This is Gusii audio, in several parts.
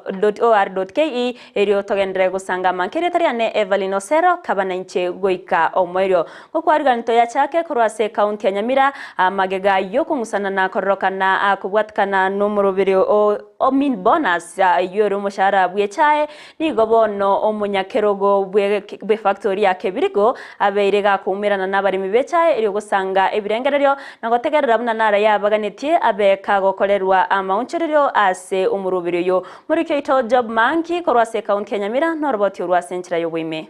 or.ke erio togenderere gosangama. Nkerieta riane Evelyn Osero, kaba nainche goika omoerio. Gokwarigani toyachake korwa ase ekaunti ya Nyamira, amagega y'okong'usana na kororokana kobwatikana nomoroberi o Omin Bonus eyio ere omoshahara bw'echae, nigo bono omonyakerogo bw'efactori ya Kebirigo abeire gakoumerana nabaremi b'echae erio gosanga ebirengererio na gotegerera buna nara yabaganetie abe kagokorerwa amaonchorerio ase omoroberi oyo. Moriki oito Job Manki korwa ase ekaunti ya Nyamira noroboti orwo ase enchera y'oboime.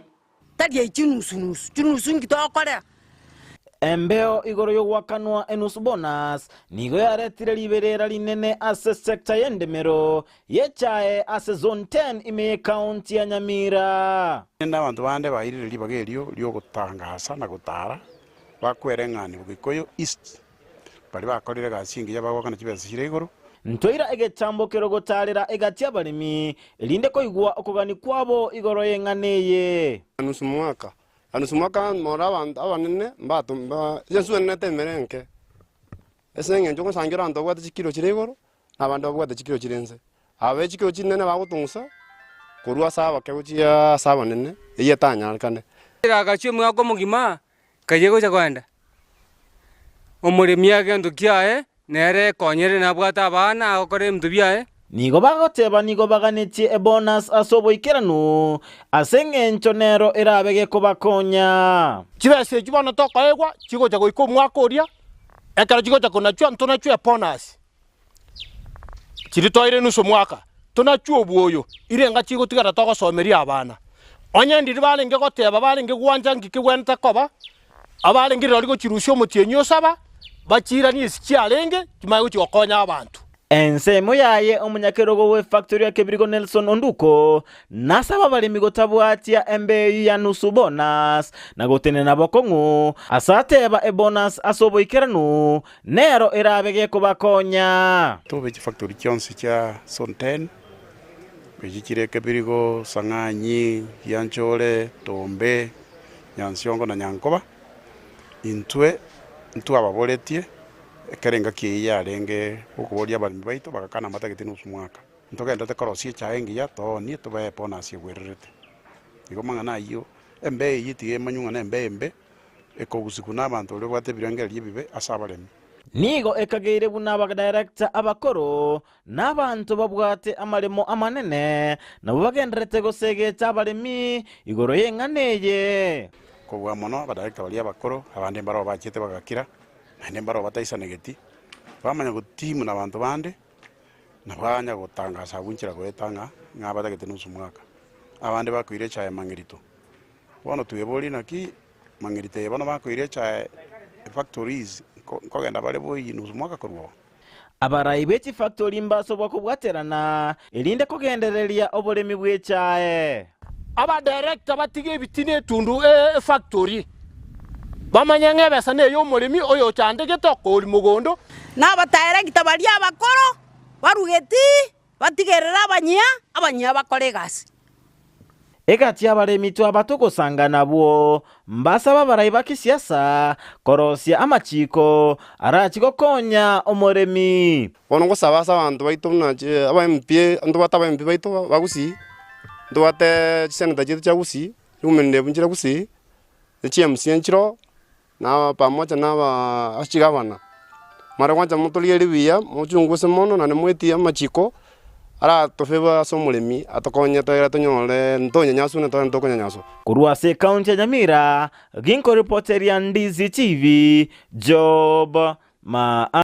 Tari ei chinusu-nusu, chinusu inki tokorera? Embeo igoro y'ogoakanwa enusu bonus nigo yaretire riberera rinene ase sector y'endemero y'echae ase zone 10 ime y'ecounty ya Nyamira. Rende abanto bande bairire ribaga erio ri'ogotangasa na gotaara, bakwereng'ania Bogikuyu East, baria bakorire egasi engiya bagoakana chibesa chire igoro. Ntoira egetambo kerogotaarera egati y'abaremi, erinde koigwa okogania kwabo igoro y'eng'ana eye. Nusu mwaka, na nusu mwaka more abanto abanene mbato mba ensu enene temere enke, ase eng'encho ngosangia ore abanto babwate chikilo chire igoro, na abande babwate chikilo chire inse. Aba be chikilo chinene bagotong'usa korwa ase abake gochia ase abanene, eyio etanyarekane. Agachia omwaka omogima, kayia gocha kogenda, omoremi egento kiaye nere ekonyere nabwate abana agokora ebinto biaye. Nigo bagoteba nigo baganetie ebonus ase oboikeranu, ase engencho nero erabe gekobakonya. Chibesa echio bono tokoegwa chigocha goika omwaka oria, ekero chigocha konachwa ntonachwe ebonus. Chiria twaire nusu omwaka, tonachwe obwoyo, irenga chigotigara togosomeria abana. Onye ndiri barenge goteba barenge gwancha nki kegwenerete koba, abarenge rirorio gochirusia omotienyi osaba, bachiiranie ase chiarenge, chimanye gochia gokonya abanto. Ensemo yaye omonyakerogo bw'efactory ya Kebirigo Nelson Onduko nasaba abaremi gotabwatia embeyu ya nusu bonus na gotenena bokong'u ase ateba ebonus ase oboikeranu nero erabe gekobakonya. Tobe chifactory chionsi chia Zone 10, echio chire Kebirigo, Sang'anyi, Gianchore, Tombe, Nyansiongo na Nyankoba, intwe ntwababoretie Ekero engaki eyio yarenge gokoboria abaremi baito, bagakana mbatagete nusu mwaka. Ntogenderete korosia echae engiya, toonie, tobae ebonus egwererete. Igo amang'ana ayio, embeo eyio tiga emanywe ng'a nembeo embe, ekogusigwa na abanto baria babwate ebirengererio ebibe ase abaremi. Nigo ekageire buna abadirector abakoro na abanto babwate amaremo amanene nabwo bagendererete goseegeta abaremi igoro y'eng'ana eye. Kobua mono abadirector baria abakoro, abande mbarabwo bachete bagakira, Naende mbarabwo bataisanegeti, bamanya gotiimwa nabanto bande, na banya gotangasa abwo inchera goeta ng'a ng'a batagete nusu mwaka. Abande bakoira echae mang'erito. Bono tweborie naki mang'erito eye bono bakoira echae efactories nko nkogenda bare boiyie nusu mwaka korwa oo. Abarai be chifactori mbasobwa kobwaterana, erinde kogendereria oboremi bw'echae. Abadirector batige ebitina etundu efactory, bamanye ng'a ebesa ney'omoremi oyochandegete okoria mogondo. Na abadirector baria abakoro barugeti batigerere abanyia, abanyia bakore egasi. Egati y'abaremi twaba togosanga nabwo, mbasaba abarai ba kisiasa korosia amachiiko arachi gokonya omoremi. Bono ngosaba ase abanto baito buna aba MP, ntobwate aba MP baito ba Gusii, ntobwate chiseneta chiaito chia Gusii, chiwomen rep nchire Gusii, ne chi MCA nchiroo, na pamoja na aba chigavana. Mware gwancha motorigererie buya, mochunguse mono naende mwetie amachiko aratofavour ase omoremi atokonye toegere tonyore ntonyanyaswa na tore ntokonyanyaswa. Korwa ase ekaunti ya Nyamira, ginkoripoteria Ndizi TV, Job Maangi.